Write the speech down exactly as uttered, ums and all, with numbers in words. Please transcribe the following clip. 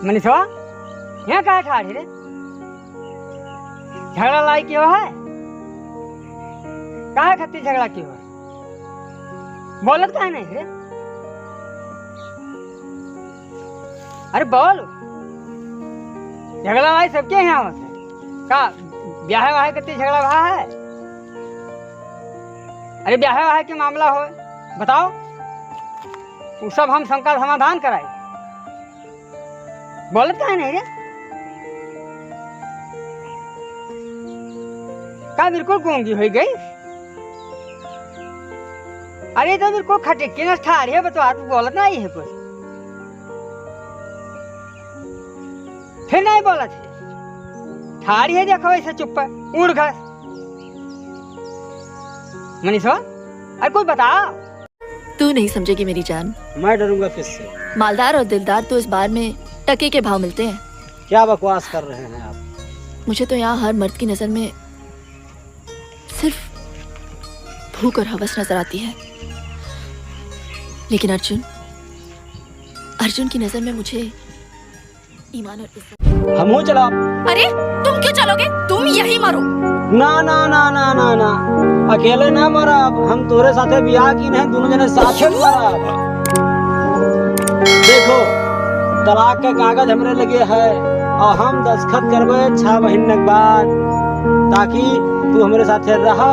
मनीषवा, यहाँ काहे ठाड़ है रे? झगड़ा लड़ाई कियो है? काहे खातिर झगड़ा कियो है? बोलत काहे नहीं रे? अरे बोल, झगड़ा लड़ाई सबके यहाँ होत है। का ब्याह वाह खातिर झगड़ा भा है? अरे ब्याह वाह के मामला हो, बताओ, वो सब हम सबका समाधान कराई। बोलत काहे नहीं रे? का बिल्कुल गूंगी होइ गई? अरे तो बिल्कुल खटिक के न ठाड़ है, बतवा, तू बोलत नहीं है कुछ। फिर नहीं बोलत है, ठाड़ है, देखो ऐसे चुप्पा, ऊँड़ घास। मनीषवा, अरे कुछ बताओ। तू नहीं समझेगी मेरी जान। मैं डरूंगा किससे? मालदार और दिलदार तो इस बार में टके के भाव मिलते हैं। क्या बकवास कर रहे हैं आप? मुझे तो यहाँ हर मर्द की नजर में सिर्फ भूख और हवस नजर आती है, लेकिन अर्जुन, अर्जुन की नजर में मुझे ईमान और इज्जत। हमहू चलब। अरे, तुम क्यों चलोगे? तुम यहीं मरो। ना, ना, ना, ना, ना, ना, अकेले ना मरब, हम तोरे साथे बियाह कीन है, दुनो जने साथे मरब। देखो, तलाक के कागज हमरे लगे है और हम दस्तखत करबे छह महीने के बाद, ताकि तू हमरे साथे रहो।